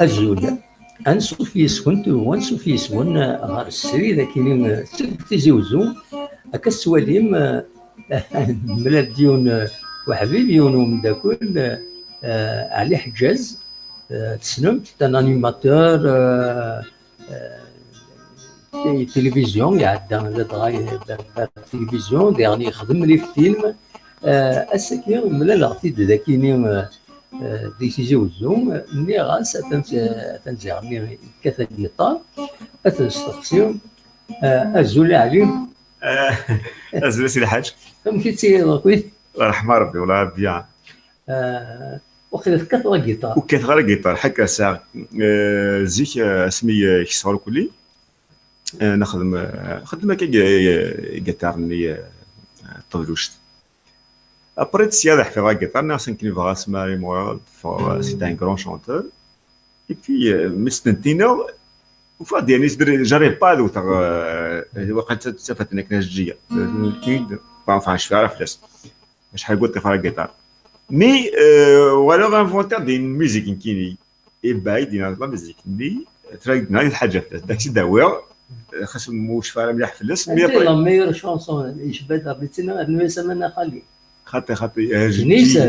أزول أنسوف يسكن وانسوف يسون غار السري ذاك تيزي وزو هكا السواليم ملاد ديون وحبيب يونو من داكل علي حجاز تسنمت un animateur تلفزيون يعدى التلفزيون يعني يخدم les films اساكي ملال ذاكيني دي تيزي وزو ني غاس تنزيغني كثا جيتار اتنستقسيو ازول علي ازول سيدي الحاج فهمتي تي كويس الله يرحم ربي والله bien. وقيلا كثر جيتار وكثر جيتار حكا ساعة زيك اسمي كسر كلي نخدم خدمة كي جيتار ني طبلوشت après تسيا حفظ جيتار ناس كني بغا سماري مورال c'est un grand chanteur et puis مستنتينا وفاد يعني j'arrive pas دوت وقت تفتنا كناش جيه enfin je fais فلاس شحال قلت في الجيتار mais ou alors inventer des musiques كيني اي باي دينا la musique ني تراك الحاجه فلاس داكشي داوي خاص موش فارم مليح فلس mais la meilleure chanson يشبه بيتنا نسمى خالي خاطي خاطي اجدي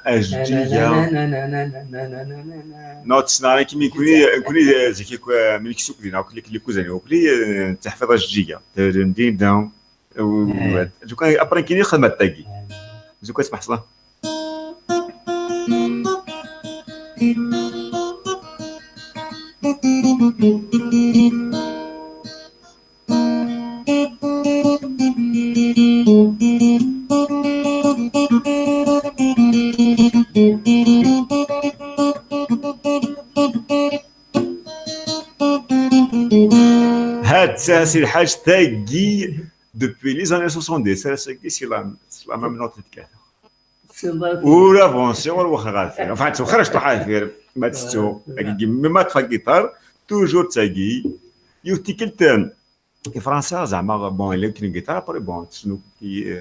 اجدي نو تسنى كيما يكوني كوني زيكي من كسوك دينا كلي كوزاني وكلي تحفظ اجدية دين داون دوكا ابري كيني خدمة تاكي دوكا تسمح صلاة هاد سي الحاج تاكي depuis les années 70 c'est la même note de ولا فونسي ولا واخا غالفين enfin تخرج طحال ما تستو ما تفا guitare toujours تاكي يوتي كلت في فرنسا زعما bon الا كاين guitare après bon شنو كي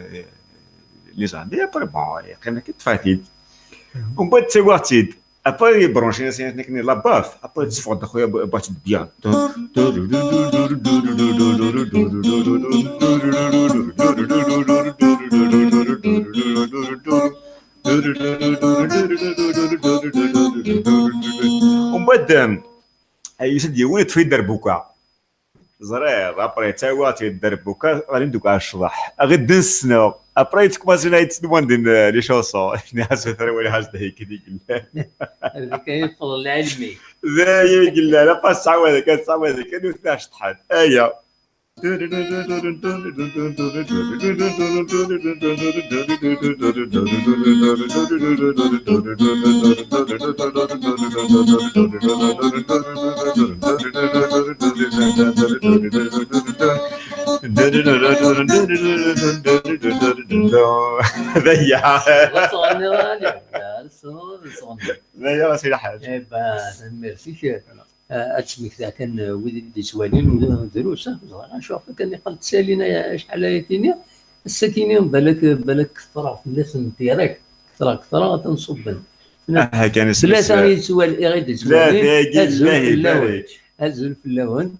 les amis après bon قيمه كي تفاتيت ومن بعد تسواتيد après برونشينا سيني la basse après تصفق اخويا بات bien. ومن بعد يسد يوين تفي دربوكا زرير après تا تي دربوكا غادي ندوك على الشطح غير دنسنا après تكماسينا يتدوان les chansons ناس ثروي حاجه هيك ديك هذيك هي الفضل العلمي ذا يقول لا لا باس تعاود كان تعاود كان وثنا شطحات ايا ذيا ذيا سيدي الحاج. ميرسي اتسميك كان وليد ديسوالين دروس نشوف كان قال تسالينا شحال يتيني الساكنين بالك بالك كثر الناس نتيرك كثر كثر تنصبن كان ثلاثة يتسوال غير يتسوال أزول في اللون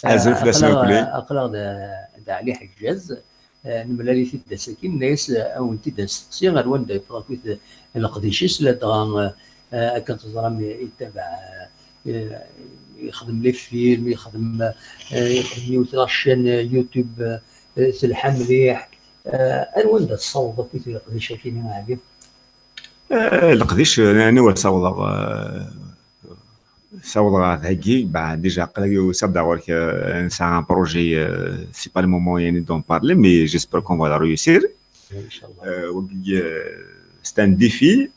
أزول في اللون أقلا دا علي حجاز نملالي في الدساكين الناس أو انت دستقسي غير وين دا القديشيس لا دغا كانت تزرم يتبع يخدم les films يخدم يخدم la chaîne YouTube سلحة مليح الوين دا تصوض في القديش كاين معاك القديش انا صوض صوض هاكي بعد déjà قال سابدا ورك c'est un projet c'est pas le moment يعني d'en parler mais j'espère qu'on va réussir ان شاء الله. c'est un défi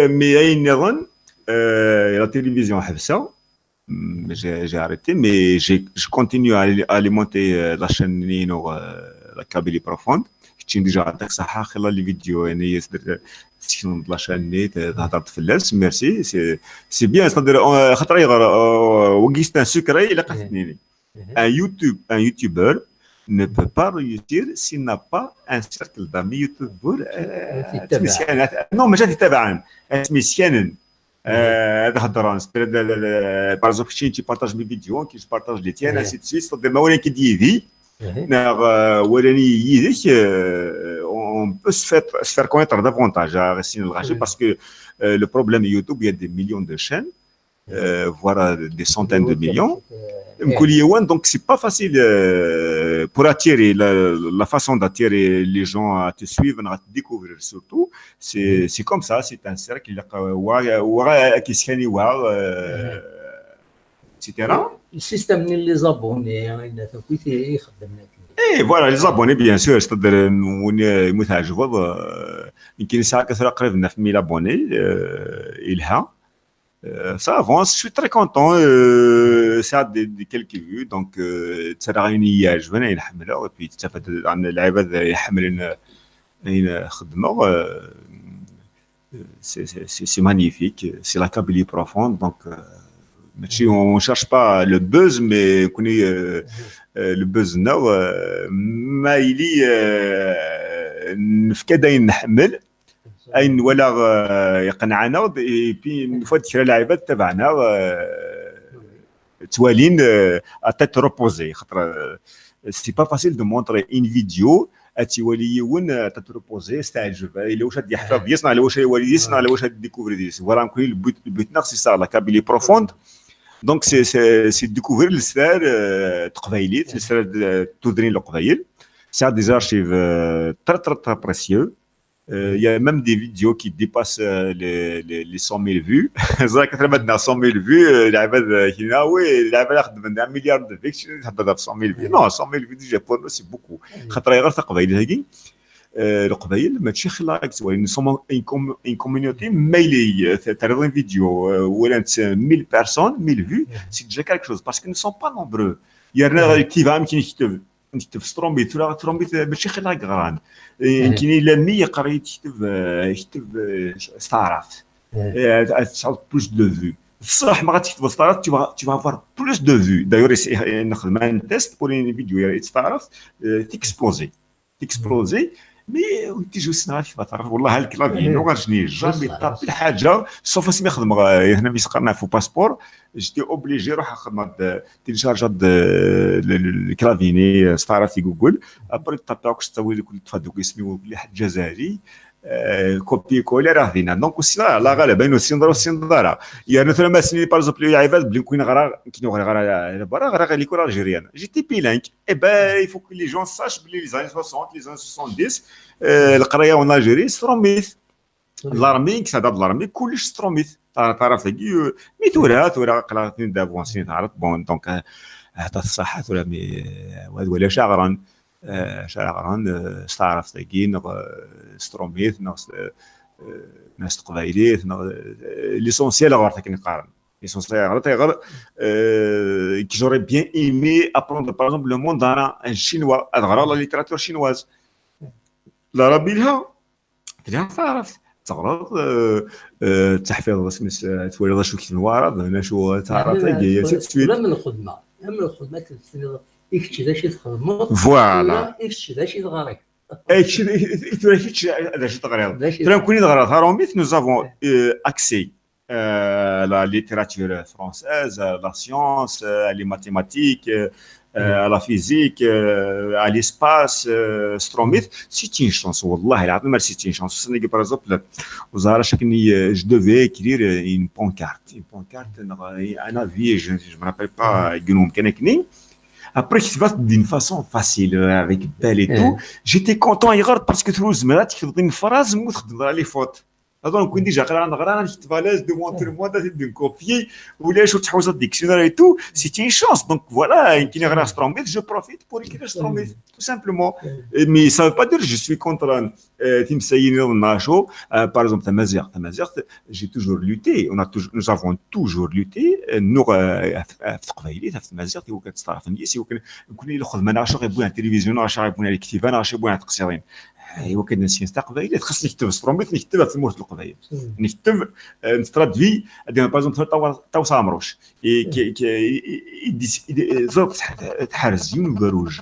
mais اي نظن la télévision حبسه j'ai arrêté mais je continue à alimenter la chaîne Nino la Kabylie profonde. كنت déjà عطاك صحه خلال les vidéos يعني سكن la chaîne نيت هضرت فلاس merci c'est bien خاطر يغر وكيستان سكري الا قتلتني un youtubeur ne peut pas réussir s'il n'a pas un cercle d'amis youtubeurs. Non, mais j'ai تبعا سميسيانن. هذا هضران par exemple كي tu partages mes vidéos, كي je partage les tiennes, ainsi de suite, c'est-à-dire ما ولا كي ديدي ولاني يديك on peut se faire connaître davantage à Racine الغاشي, parce que le problème YouTube, il y a des millions de chaînes, voire des centaines de millions. Donc c'est pas facile pour attirer la façon d'attirer les gens à te suivre, à te découvrir surtout. C'est comme ça, c'est un cercle qui etc. Le système les abonnés يخدم. ايه voilà, les abonnés, bien sûr, c'est-à-dire وين متعجب يمكن ساعه كثر قريب 9000 abonnés إلها. Ça avance, je suis très content. Ça a des quelques vues, donc ترى يعجبني نحمله et puis تستفاد عن العباد يحملن خدمه. C'est magnifique, c'est la Kabylie profonde, donc ماشي on cherche pas le buzz, mais كوني le buzz نو ما يلي نفكا داين نحمل اين ولا يقنعنا et puis une fois تشري العباد تبعنا توالين à tête reposée, خاطر c'est pas facile de montrer une vidéo تيولي يون tête reposée استعجب الا واش يحفظ يصنع الا واش يولي يصنع الا واش découvrir ديس. Voilà, نكون ال but but c'est ça, la Kabylie profonde. Donc c'est découvrir السرار تقبايليت السرار تودرين القبايل. C'est des archives très très très précieux. Il y a même des vidéos qui dépassent les 100 000 vues. 100 000 vues, العباد كينا oui العباد خدم 1 milliard de vues تهضر 100 000 vues. Non, 100 000 vues déjà pour nous, c'est beaucoup. خاطر غير تقبايل هاكي القبايل ماشي خلاك nous sommes une communauté مايلي تعرض vidéo ولا 1000 personnes, 1000 vues, c'est déjà quelque chose, parce que nous sommes pas nombreux. يا كيف عام كي نكتب نكتب سترومبي ترومبي ماشي خلاك غران يمكن الا مي يقرا يكتب ستارات تسعود plus de vues. بصح ما غاتكتب ستارات tu vas avoir plus de vues. D'ailleurs, نخدم un test pour une vidéo ستارات تكسبلوزي تكسبلوزي, mais تيجي سنة كيف تعرف والله ال clavier نو غادي jamais tapé الحاجه sauf اسمي يخدم هنا ميسقرنا في passeport, j'étais obligé روح نخدم télécharger ال clavier ستارات في Google, après tapé تسوي كل تفادوك اسمي كل حد جزائري copier coller راه فينا. Donc سينا لا غالبا سين سين دارا يعني مثلا ما سني par exemple عباد بلي كون غرا كي غرا برا غرا l'école algérienne, j'étais bilingue. Eh ben, il faut que les gens sachent بلي les années 60, les années 70, القرايه en Algérie ستروميث l'armée كسادات l'armée كلش ستروميث تعرف mais ثورا ثورا قرا d'avancer تعرف. Bon, donc هذا الصحه ثورا mais ولا شاغرا شاغرا ستعرف تاكي ستروميث ناس تقبايليت l'essentiel غير تاكي نقارن l'essentiel غير que j'aurais bien aimé apprendre, par exemple, le mandarin, un chinois, la littérature chinoise, l'arabe لها تلها تعرف تغرض تحفيظ اسمس تولي شو كيف نوارد شو تعرف. لا من الخدمه من الخدمه يكتش ذا شي تخدمو. Voilà. يكتش ذا شي تغريك. كيتش هذا شي تغريض ترى كوني تغرا ثاروميت nous avons accès à la littérature française, à la science, à les mathématiques, à la physique, à l'espace, ستروميت. C'est une chance, والله العظيم c'est une chance. Par exemple, وزارة شكني je devais écrire une pancarte, une pancarte, un avis, je ne me rappelle pas قلوم كان كني. Après, كتبت d'une façon facile, avec belle et tout. J'étais content parce que تروز مرات تكتب une phrase مو تخدم les fautes. Donc كنت déjà قرا نقرا نكتب à l'aise devant tout le monde de copier ولا شو تحوز dictionnaire et tout. C'est une chance. Donc voilà, كي نقرا ستروميت, je profite pour écrire ستروميت tout simplement. Mais ça veut pas dire je suis contre تيمسايين ناشو par exemple تمازيغ تمازيغ. J'ai toujours lutté, on a toujours, nous avons toujours lutté نوغ في تقبايليت في تمازيغ تيو كتستعرف نيس كون الخدمه ناشو غيبونا التلفزيون ناشو غيبونا الكتيبه ناشو يبونا تقصيرين ايوا كان نسيان تاع قبايل خاصني نكتب ستروميت نكتبها في مورد القبايل نكتب نترادوي par exemple تاو سامروش تحرز يون باروج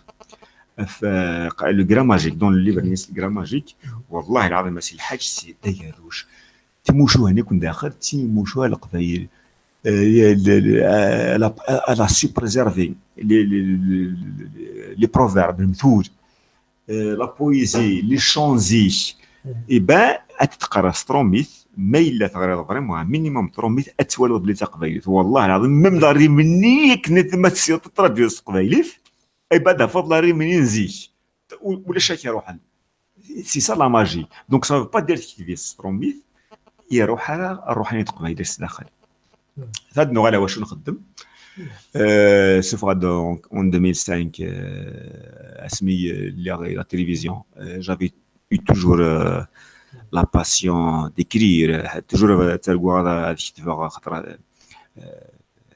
في le Grain magique, dans le livre le Grain magique. والله العظيم سي الحاج سي دايروش. تيموشوها يكون داخل تيموشوها القبايل elle a su préserver les proverbes, المثول, la poésie, les chants. Eh ben تقرا ستروميث ما الا تغريض vraiment minimum تروميث اتوالو بلي تقبايليت والله العظيم même la rime ني كنت ما تسيط traduire تقبايليت eh ben دافض la rime ني نزيك ولا شاك يروح. C'est ça la magie. Donc ça veut pas dire كيفيس ستروميث يروح على الروحانية تقبايليت داخل هاد نوغ على واش نخدم sauf en 2005 اسمي la télévision, j'avais eu toujours la passion d'écrire, toujours تلقوا الكتابة خاطر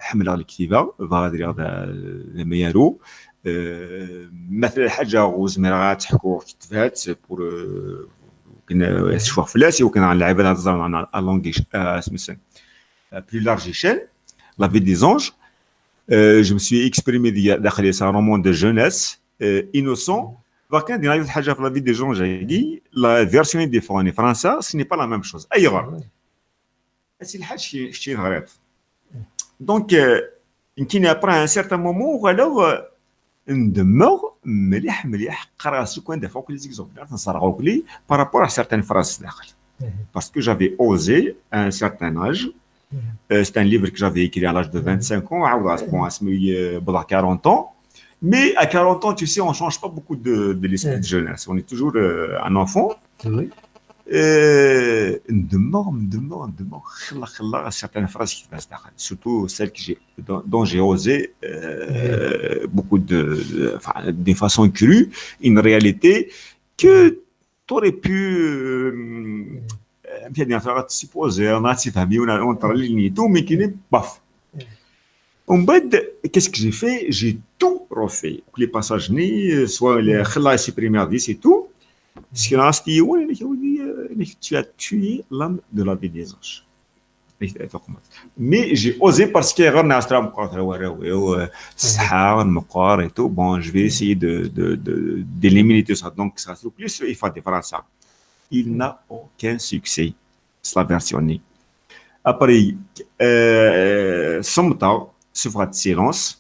حمل الكتابة بغا ميارو مثلا حاجة وزميرة تحكوا كتبات pour كنا شوف فلاسي وكان على العباد هذا à longue سميتو plus large échelle. La vie des anges, je me suis exprimé داخل, c'est un roman de jeunesse innocent. كان دينا حاجه في La vie des anges, la version دي فرنسا, ce n'est pas la même chose. ايغر سي الحاج شي غريط donc يمكن après un certain moment غالا ندمر مليح مليح قرا سكان دافعوا les exemplaires نصرغوا لي par rapport à certaines phrases داخل parce que j'avais osé à un certain âge. C'est un livre que j'avais écrit à l'âge de 25 ans, bon, 40 ans. Mais à 40 ans, tu sais, on ne change pas beaucoup de l'esprit de jeunesse. On est toujours un enfant. Oui. ندمر ندمر ندمر خلا خلا certaines phrases qui passent داخل, surtout celles que j'ai dont j'ai osé beaucoup de, enfin, d'une façon crue, une réalité que tu aurais pu bien supposer تفهمي entre les lignes, tout, mais qui n'est baf. ومن بعد qu'est-ce que j'ai fait? J'ai tout refait, les passages ني soit les خلا supprimer 10 et tout ce qui reste. Tu as tué l'âme de La vie des anges. Mais j'ai osé parce que غير الصحة المقار et tout. Bon, je vais essayer de d'éliminer tout ça. Donc ça se plus il faut faire ça. Il n'a aucun succès, c'est la version. Après صمتة سفرة Silence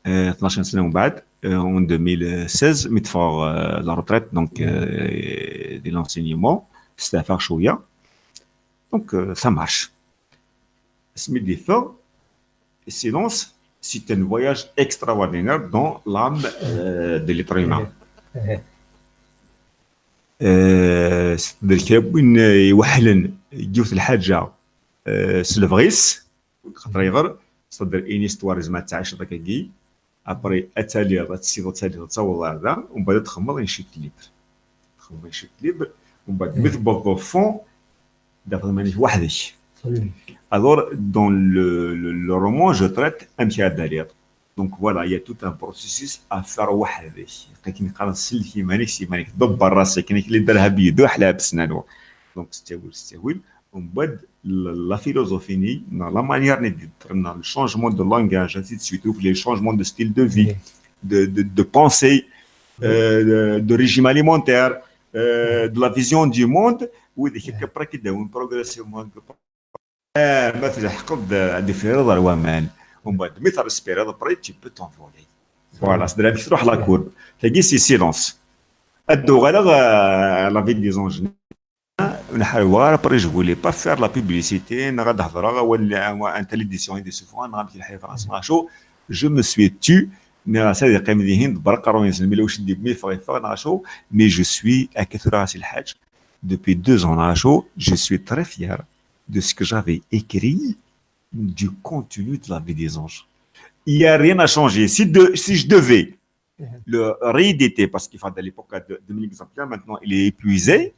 12 سنة من بعد en 2016 متفور la retraite donc de l'enseignement استعفى شويه donc ça marche. سمي دي فور Silence, c'est un voyage extraordinaire dans l'âme de l'être humain. درك وين يوحلن يجوث الحاجه سلفغيس خاطر يغر c'est-à-dire une histoire زعما تعيش هذاك كي après اتالي تسيض تالي تصور هذا ومن بعد تخمض une chute libre تخمض une chute libre ومن بعد مثل fond داخل مانيش وحدك. Alors, dans le roman, je traite un petit derrière. Donc voilà, il y a tout un processus à faire وحدك. كي نقرا السلكي مانيك سي مانيك دبر راسك كاين اللي دارها بيدو حلاها بسنانو donc ستاويل ستاويل ومن بعد la philosophie ني la manière ني le changement de langage, ainsi de suite, les changements de style de vie, de pensée, de régime alimentaire, de la vision du monde وذيك كبرا كيداون progressivement مثلا حقد عندي في رضا الوامان ومن بعد مي respirer, après tu peux t'envoler. Voilà, c'est باش تروح la courbe تلاقي c'est Silence ادو غير La vie des anges نحاول. Après, je voulais pas faire la publicité نغاد نهضر ولا انت l'édition دي souvent نغاد الحياه فرنسا شو je me suis tu mais سادي قيم دي هند برقة روين مي واش دي مي فغ ناشو mais je suis اكثر راسي الحاج. Depuis 2 ans ناشو je suis très fier de ce que j'avais écrit, du contenu de La vie des anges. Il n'y a rien à changer. Si je devais le rééditer, parce qu'il fallait à l'époque de 2000 exemplaires, maintenant il est épuisé.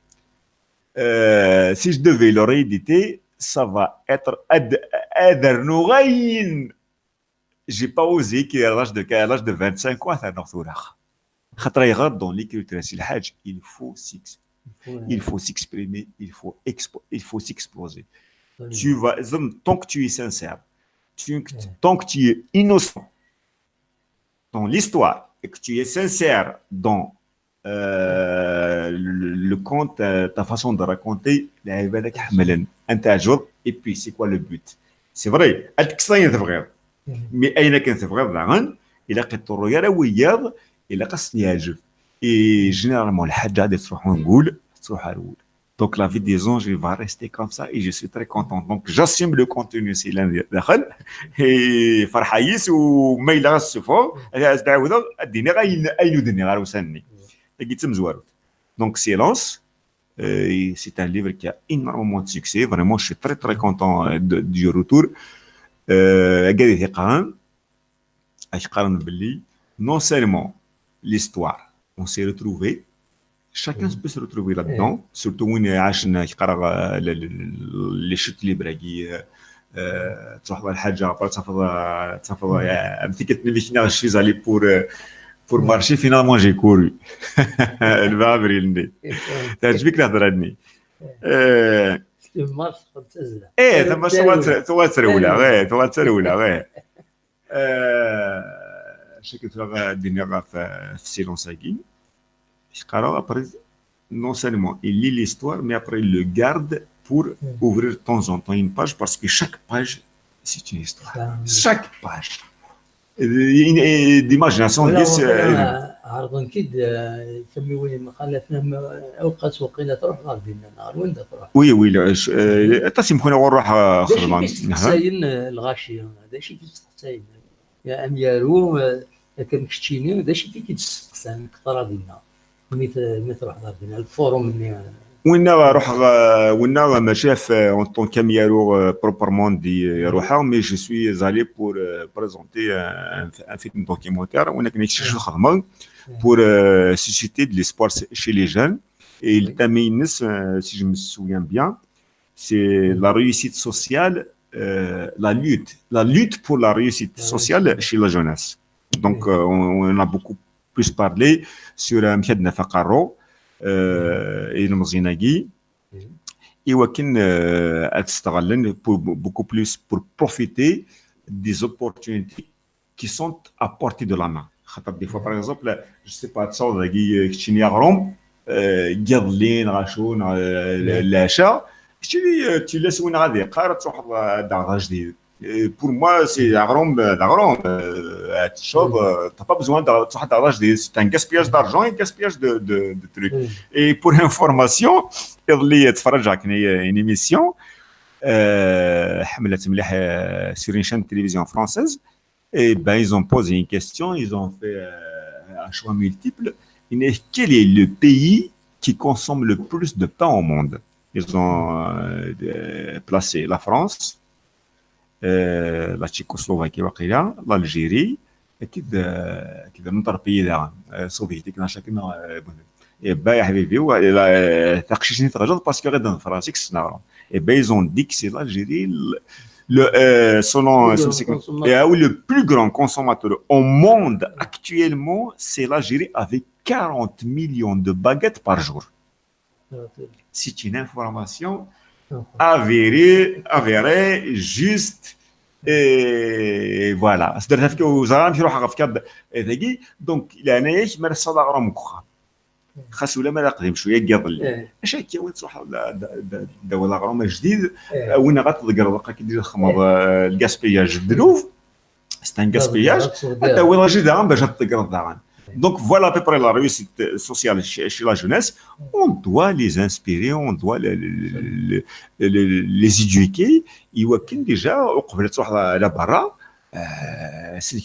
Si je devais le rééditer, ça va être أذر. J'ai pas osé qu'à l'âge de 25 ans, dans l'écriture, il faut s'exprimer, il faut s'exploser. Tu vas, tant que tu es sincère, tant que tu es innocent dans l'histoire et que tu es sincère dans le conte, ta façon de raconter العباد حملا انت عجوض. Et puis, c'est quoi le but? C'est vrai التكساين تبغيض, mais اين كان تبغيض داغن الى قطرو يا وياض الى قص يعجب. Et généralement الحاجه غادي تروح نقول تروح على. Donc La vie des anges, il va rester comme ça et je suis très content. Donc j'assume le contenu c'est داخل et فرحايس وما الا السفور تعاود اديني غاين اين ودني غير وساني تاكي تمزوارت. Donc Silence, c'est un livre qui a énormément de succès. Vraiment, je suis très très content du retour. قاعد يقارن اش قارن باللي non seulement l'histoire, on s'est retrouvé, chacun peut se retrouver là-dedans, surtout وين عاشنا يقرا les chutes libres كي تروح الحاجه تحفظ تحفظ مثل كتني je suis allé pour marcher, finalement j'ai couru le 20 avril. ندي تعجبك الهضره هادني. ايه ثم تواتر ولا غير تواتر ولا غير شكل الدنيا في Silence اكي قرا. Après, non seulement il lit l'histoire, mais après il le garde pour ouvrir de temps en temps une page, parce que chaque page, c'est une histoire. Chaque page. D'imagination. عرض كيد تسمي وين مقالتنا اوقات وقيله تروح غادي نهار وين تروح. Oui, تاسم كنا نروح. خدمه تستحساين الغاشي هذا شيء كيستحساين يا اميارو كان كشتيني هذا شيء كيتستحسن كثر ديالنا مي تروح غادي ال forum. وين روح وين ماشي في en tant qu'اميارو proprement dit روحا, mais je suis allé pour présenter un film documentaire وين كان يكشف الخدمه pour susciter de l'espoir chez les jeunes. Et le thème, si je me souviens bien, c'est la réussite sociale, la lutte pour la réussite sociale chez la jeunesse. Donc, on a beaucoup plus parlé sur مشهد نفقارو المزيناكي إوا كان تستغلن beaucoup plus pour profiter des opportunités qui sont à portée de la main. خاطر des fois, par exemple, je sais pas, تصور كي كتشيني غروم قاضلين غاشون العشاء كتشيني تلاس وين غادي يقار تروح دار جديد. Pour moi, c'est غروم غروم تشوف, t'as pas besoin de تروح دار جديد, c'est un gaspillage d'argent et gaspillage de trucs. Et pour information, اللي تفرج على une émission حملت مليح sur une chaîne de télévision française, et ben ils ont posé une question, ils ont fait un choix multiple. Quel est le pays qui consomme le plus de pain au monde? Ils ont placé la France, la Tchécoslovaquie, l'Algérie, اكيد اكيد notre pays soviétique chacun. Et ben يا حبيبي تقشيشني تغلط parce que غير فرنسي كسنا. Et ben ils ont dit que c'est l'Algérie le, selon le plus grand consommateur au monde actuellement, c'est l'Algérie avec 40 millions de baguettes par jour. C'est une information avérée, avérée, juste. Et voilà. درت وزراء نمشي نروح في ذاكي donc لانايا ما رصد غرام كخا خاص ولا ما قديم شويه قاضل اش هكا وين تروح دواء غرام جديد وين غتذكر كي دير خمر ال gaspillage دروف, c'est un gaspillage هذا وين جديد باش تذكر. Donc voilà à peu près la réussite sociale chez la jeunesse. On doit les inspirer, on doit les éduquer. يوكل déjà وقبل تروح على برا سلك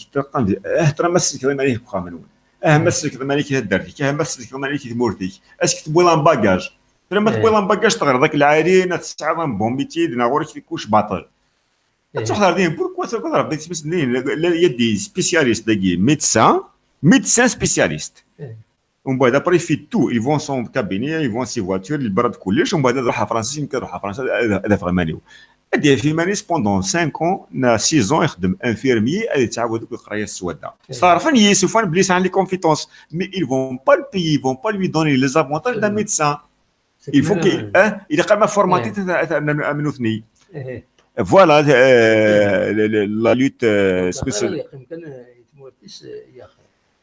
ترى ما سلك مالك بقى من ما سلك مالك هدرتك ما سلك مالك تمورتك est-ce que تبوي un bagage ترى ما تبوي un bagage تغير ذاك العارين تسعى un bon métier غورك في كوش باطل تروح دار. Pourquoi ربي il y a des spécialistes داكي médecin spécialiste. ومن بعد après fait tout, il vend son cabinet, il vend ses voitures, البرد كلش ومن بعد يروح فرنسا يمكن يروح فرنسا هذا في مانيو هادي في مانيس pendant 5 ans, 6 ans يخدم infirmier هادي تعاود القرايه السوداء صارفا يسوفان بلي عن les compétences, mais ils vont pas le payer, ils vont pas lui donner les avantages d'un médecin. Il faut que il est ما formaté من اثني. Voilà la lutte spéciale.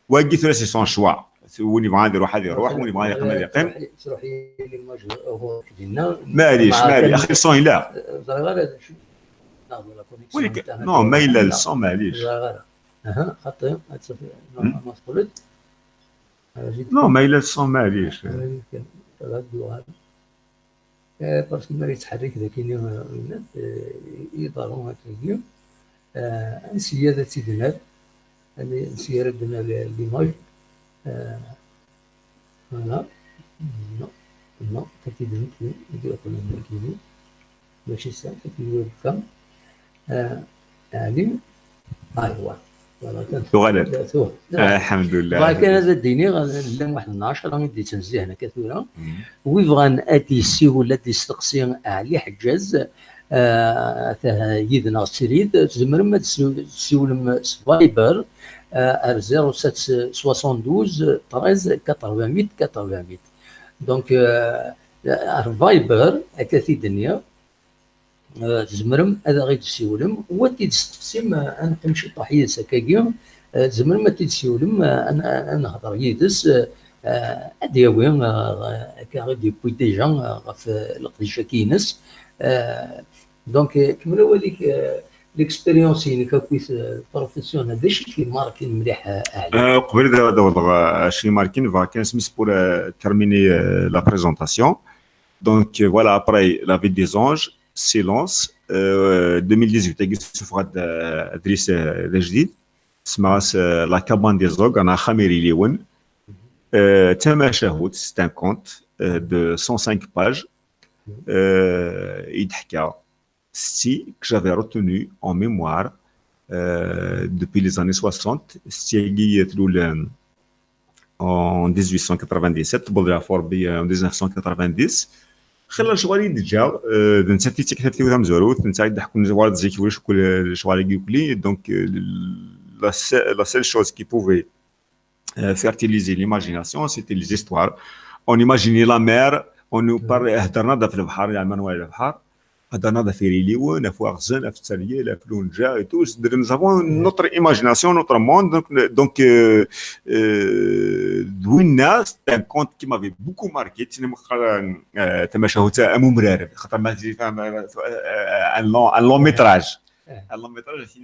واقي c'est son choix. وين يبغى يروح هذا يروح، وين يبغى يقيم هذا يقيم. تروح معليش معليش اخي ال son لا ولكن non ما الا ال son معليش. اها خطي non ما الا ال son معليش parce que ما يتحرك ذاك يضرو هكا نسيا تيدنا نسيا ردنا l'image voilà non non تيدنا يدير كيني ماشي سا تيدير كم يعني ايوا تغلط الحمد لله. كان هذا الديني لان واحد 10 غادي تنزيه هنا كثيرة ويبغى اتيسي ولا تيستقسي علي حجاز يدنا سريد تزمر ما تسولم Viber 07 72 13 88 88 donc Viber اكاثي دنيا تزمرم هذا غير تسولم وتيستقسم ان تمشي طحيه سكاكي تزمرم ما تيسولم انا نهضر يدس اديوي كا depuis déjà غف القديشه كينس donc كملوا هذيك l'expérience يعني كويس professionnelle داش qui marqué مليح عليه. قبل هذا شي marqué فا سميس pour terminer la présentation. Donc voilà, après La vie des anges, Silence 2018 سوف ادريس الجديد اسمها La cabane des ogres انا خميري ليون تماشاهوت c'est un conte de 105 pages يتحكى ستي que j'avais retenu en mémoire depuis les années 60. ستي تلول en 1897 بودرا فوربي en 1990 خلال شغالي déjà نتا تي كتبتي وثام زوروت نتا يضحك وارد زيك ولا كل شغالي يوكلي donc la seule chose qui pouvait fertiliser l'imagination, c'était les histoires. On imaginait la mer, on nous parlait هضرنا في البحر يعني منوال البحر هضرنا في ريليون في غزن في التريال في لونجا et tout. Nous avons notre imagination, notre monde. Donc دوينا c'est un conte qui m'avait beaucoup marqué. تماشاهوت امو مرارب خاطر ما فاهم un long métrage, un long métrage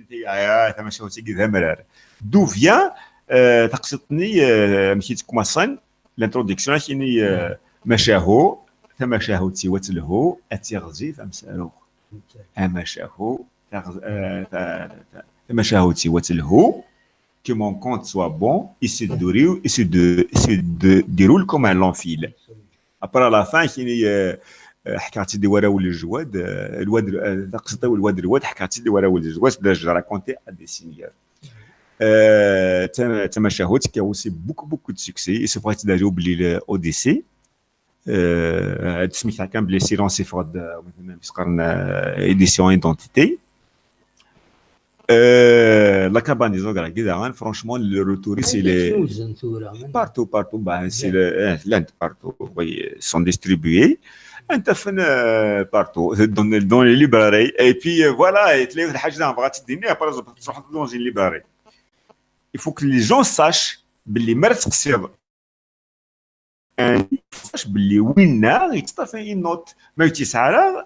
تماشاهوت كذا مرار d'où vient تقصدني مشيت كوماسان l'introduction كيني مشاهو تماشاهو تيوتلهو اتيغزي فمسالو اماشاهو تماشاهو تيوتلهو que mon conte soit bon, il se déroule, il se déroule comme un long fil. Après, à la fin, كيني حكات لي ورا ولي الجواد الواد تقصد الواد الواد حكات لي ورا ولي الجواد je racontais à des seigneurs. تماشاهوت qui a aussi beaucoup beaucoup de succès. Il se pourrait d'ailleurs oublier l'Odyssée. تسميتها كان بلي Silence يفرض مثلا في قرن édition Identité. La cabane des ogres كذا franchement le retour c'est les partout partout bah c'est l'Inde partout, oui, sont distribués انت فين partout dans les librairies et puis voilà تلاقي الحاجه بغات تديني par exemple تروح dans une librairie, il faut que les gens sachent باللي ما تقصير باللي وين يتصطفى une note ما تيسعى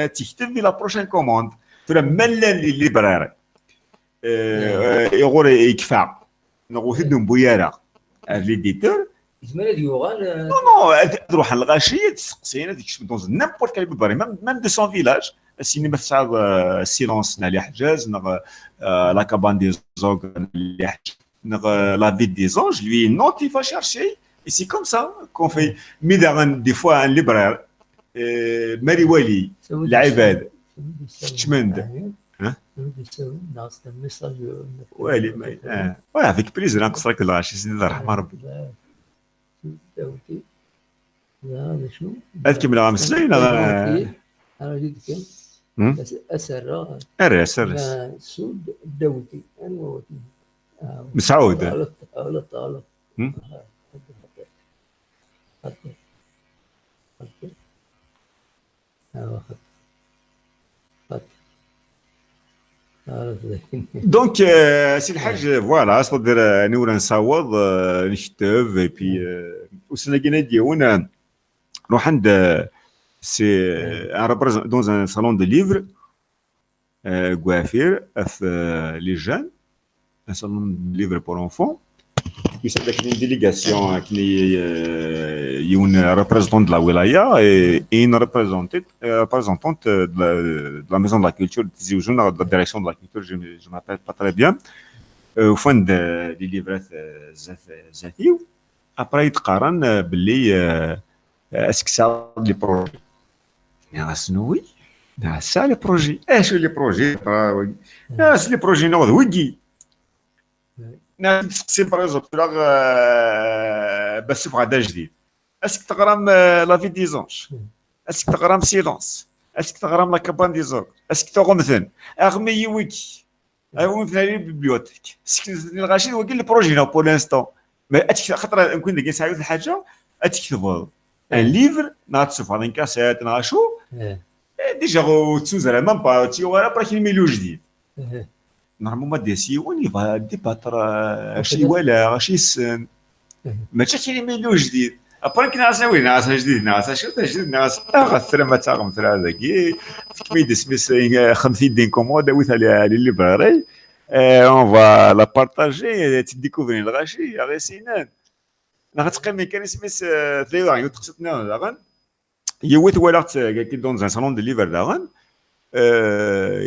تكتب la prochaine commande ترى ملان les libraires يغور يكفى نغوث بويارة l'éditeur زمان يوغال non non تروح للغاشية تسقسينا ديك dans n'importe quelle librairie, même de son village السينما تسعى Silence نالي حجاز نغ La cabane des ogres نالي حجاز نغ La vie des anges, lui note, il va chercher. Et c'est comme ça qu'on fait. Mais des fois un libraire ماري والي العباد تشمند والي ما oui avec plaisir نقصر لك الغاشي سيدي الله يرحم ربي. هاد كمل غنمسلي أسر أرس أرس سود داودي مسعود غلط غلط غلط donc سي الحاج voilà c'est-à-dire نورا نصوض نكتب et puis وسنا كاين ديون نروح عند c'est un dans un salon de livre كوافير في les jeunes un salon de livre pour enfants. يسعد une délégation qui est une représentante de la wilaya et une représentante de la maison de la culture de Tizi Ouzou, de la direction de la culture, je ne m'appelle pas très bien. Au fond des livres زاتيو après يتقارن باللي est-ce que ça les projets oui ça les projets اش les projets اش les projets نوض ويجي نسقسي par exemple بس غدا جديد est-ce que تغرام La Vie des anges est-ce que تغرام Silence est-ce que تغرام La Cabane des ogres est-ce que تغرام مثلا اغمي يويكي ايوا مثلا les bibliothèques الغاشي هو ال projet non pour l'instant mais خاطر نكون ديك ساعه الحاجه تكتب un livre ناتسوف هذا كاسيت ناشو déjà تسوزر même pas تيوارا برا ميلو جديد normalement دي سيون يبغى débattre شي ولا شي سن ماشي كاين ميلو جديد après كنا وين ناس جديد ناس شو جديد ناس غثر ما تاغم ترى هذاك كميد سميس 50 دين commande ويث les librairies on va la partager تديكوفري الغاشي غير سينان غتقيم كان سميس ثلاثة تقصدنا داغن يويت ولا كي dans un salon de livre داغن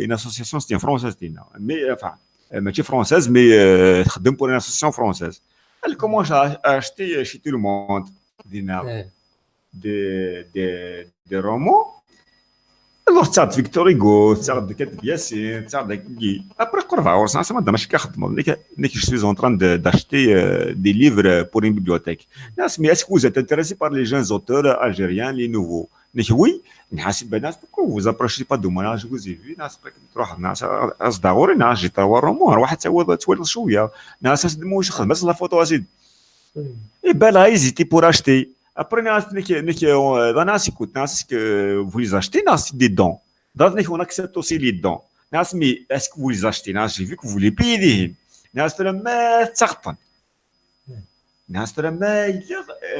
une association c'était française دينا mais enfin ماشي française mais تخدم pour une association française elle commence à acheter chez tout le monde دينا des romans alors تاع Victor Hugo تاع كاتب ياسين تاع داك après قرب 4 سنة ماشي كنخدموا نيك je suis en train d'acheter des livres pour une bibliothèque ناس mais est-ce que vous êtes intéressé par les jeunes auteurs algériens les nouveaux نيك oui نحاسب الناس pourquoi vous approchez pas de moi je vous ai vu ناس تروح ناس ضروري ناس j'ai trois romans روح تولد شويه ناس موش خدمه la photo ازيد et ben là ils étaient pour acheter. Après, écoute, que vous les achetez, des dons. On accepte aussi les dons. Mais est-ce que vous les achetez? J'ai vu que vous les payez. ما تسقطن. ناس ما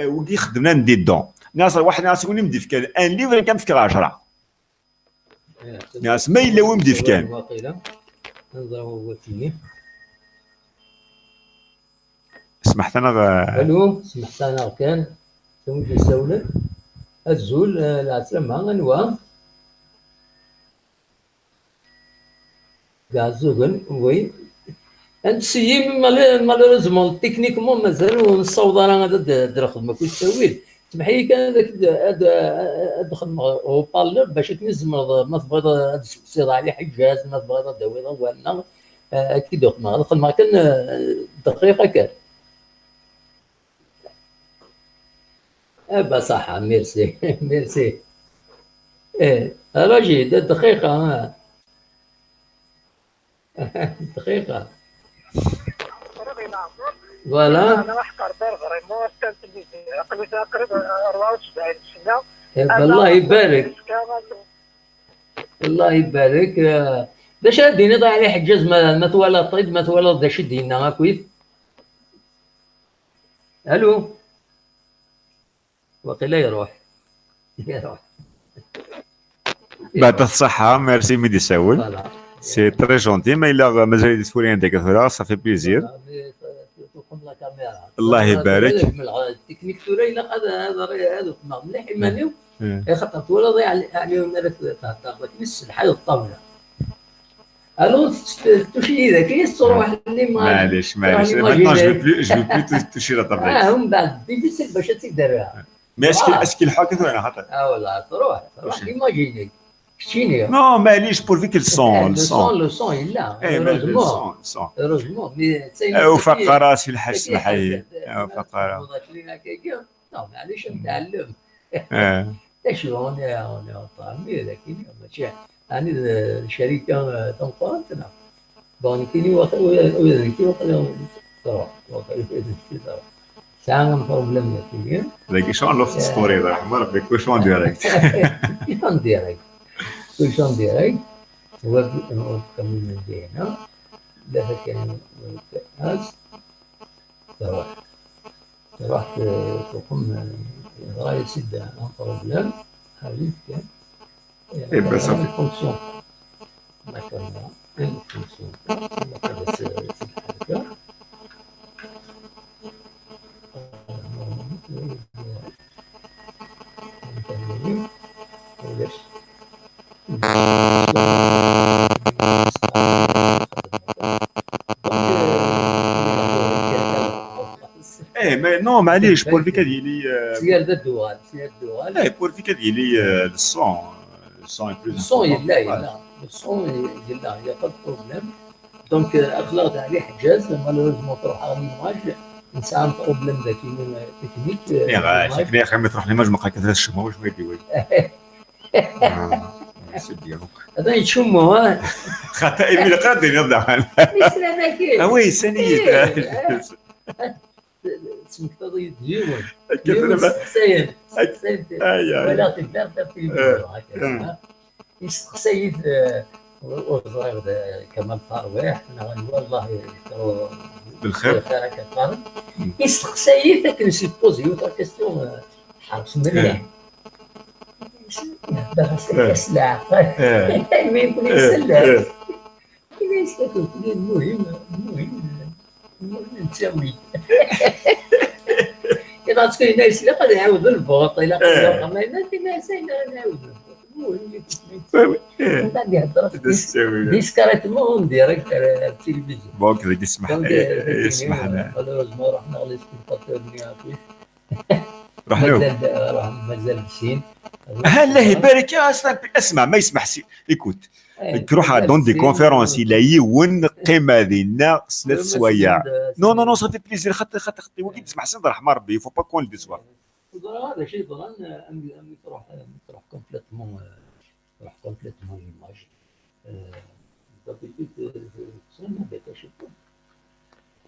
ودي خدمنا des dons. ناس واحد ناس يقول مدي في un livre كان في 10. ناس ما الا ومدي في كان. سمحت انا الو سمحت انا كان سميت السولة الزول العسلامة انوا كاع الزوغن oui نسيي malheureusement techniquement مازال نصوض انا هذا در خدمة كل تسويل سمح لي كان هذاك هاد خدمة haut-parleur باش تنزم ما تبغي تسقسي على حجاز ما تبغي تداوي ولا اكيد خدمة كان دقيقة كان ابا صح merci merci ايه راجي دقيقة دقيقة voilà انا واحد vraiment قريب 74 سنة الله يبارك الله يبارك باش ديني ضاع عليه حجاز ما توالى طيب ما توالى داش دينا كويس الو وقيلا يروح يروح بعد الصحة ميرسي ميدي ساول c'est très gentil mais الا مازال يسولي عندك ثورة ça fait plaisir الله يبارك التكنيك ثورة الا هذا هذا مليح مانيو خاطر ولا ضيع عليهم هذاك نفس الحال الطاولة الو toucher ذاك الصورة اللي ما معليش معليش maintenant je veux plus toucher la tablette ومن بعد difficile باش تديرها mais est-ce que الحاكم ولا خاطر اه والله تروح تروح imaginez شتيني non معليش pourvu que le son le son le son لا heureusement son heureusement mais وفقرة سي الحاج سمحي وفقرة non معليش نتعلم شو انا طعمي لكن ماشي يعني الشركة تنقرنتنا bon كيني وكي وقع تروح تروح ساعة problème كاين ذاك شلون لوفت story رحمة ربي كلشي en direct كلشي en direct كلشي en direct webcam هنا لا كان تروح تقوم غاية سيد un problème هذيك كان إيه بس une fonction la caméra une fonction الحركة ايه mais non معليش pourvu que ديالي سير الدوال سير الدوال ايه pourvu que ديالي le son le son le son يلا le son يلا y a pas problème donc اخلاق عليه حجاز malheureusement تروح على l'image نسعى problème ذاك تكنيك ايه شكلي اخي ما تروح l'image ما قال كثر الشمه واش ما يدير هذا يتشمو خاطر ايميل قادر يضع oui سنيت تسمك تضيع ديون يستقسيد ولا تبدا في هكذا يستقسيد وصغير كمال ترويح والله بالخير يستقسيد لكن s'est posé la question حرص مليح يسلع ما يكون يسلع كيفاش المهم المهم المهم نتساوي إذا تكون الناس لا قد يعاود البوط إلا قد ما الناس نعاود المهم من بعد يهضر discrètement direct على التلفزيون bon كذا يسمح يسمح لنا malheureusement رحنا les spectateurs رحنا مازال السين الله يبارك اسمع ما يسمح سي écoute تروح dans des conférences الى يون قيمة ديالنا 3 سوايع non non non ça fait plaisir خاطر خاطر خاطر وليد تسمح سيد رحمه ربي faut pas qu'on le déçoive هذا شيء ظن ام تروح complètement تروح complètement l'image d'habitude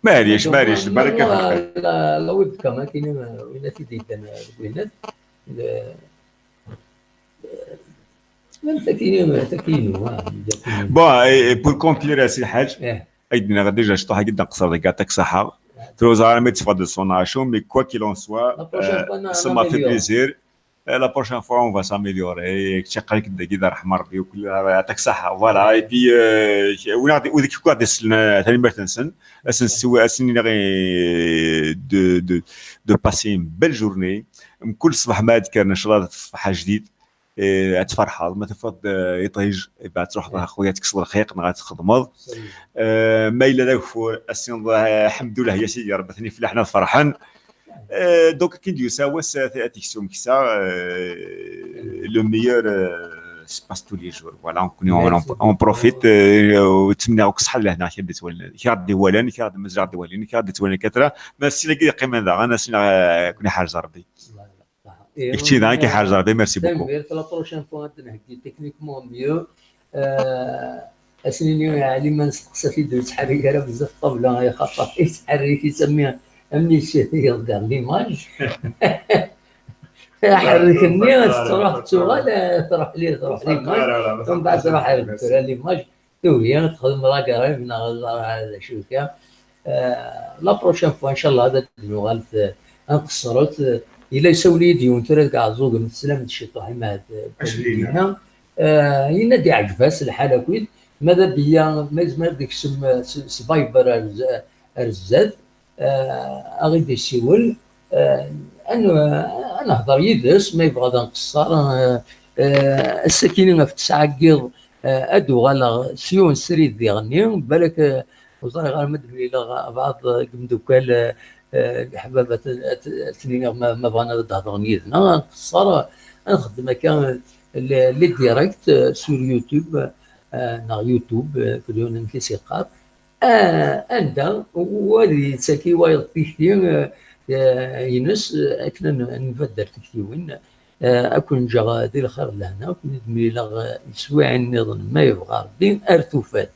معليش معليش البركة la webcam كاين وين تيدي وين bon pour conclure سي الحاج ايدنا déjà شطوحه قد نقصر يعطيك صحة تروزا ما تفضل son عاشو mais quoi qu'il en soit ça m'a fait plaisir la prochaine fois on va s'améliorer تشقى كدا كدا رحمه ربي وكل يعطيك صحة voilà et puis وذيك كو غادي ثاني مرتنسن اسن غي de de de passer belle journée كل صباح ما ذكرنا ان شاء الله صباح جديد تفرح ما تفض يطيج بعد تروح خويا تكسر الخيق ما غتخدمض ما الا ذاك فور الحمد لله يا سيدي ربي ثاني فلاحنا فرحان donc كي نديو سوا تيكسو كيسا le meilleur se passe tous les jours voilà on profite وتمنى صحة لهنا كي بديت كي غادي والان كي غادي مازال غادي والان كي غادي تولي كثرة ما سينا كي قيمة ذا انا سينا كوني حاجة ربي كتشي ذا كي حاجة ربي merci beaucoup la prochaine fois نهدي techniquement mieux اسنيني يعني ما نستقصى في دو تحرك راه بزاف الطبلة يا خاطر يتحرك يسميها امني يلقى l'image حركني تروح تشغل تروح لي تروح l'image ومن بعد تروح l'image توهي تخدم la grève هذا شو la prochaine fois ان شاء الله هذا نغالت نقصرت الا يسولي ديون ترى كاع زوق من السلام الشيطان ما ينادي عجباس الحالة كويت ماذا بيا ما يزمر ديك سبايبر الزاد اغيد يسول انا نهضر يدس ما يبغى نقصر السكينة في تسعة قيض ادو غالا سيون سريد ديغني بالك وزاري غير مدبلي بعض مدوكال حبابات تنين ما بغانا تهضر يدنا نقصر نخدم هكا les directs sur يوتيوب نا يوتيوب كل يوم كيسيقار عندها وهذه تساكي وايض تيكتي ينس اكنا نبدل تيكتيوين اكون جا غادي الخير لهنا كون ملي سواع النظام ما يبغى ربي ارتفات.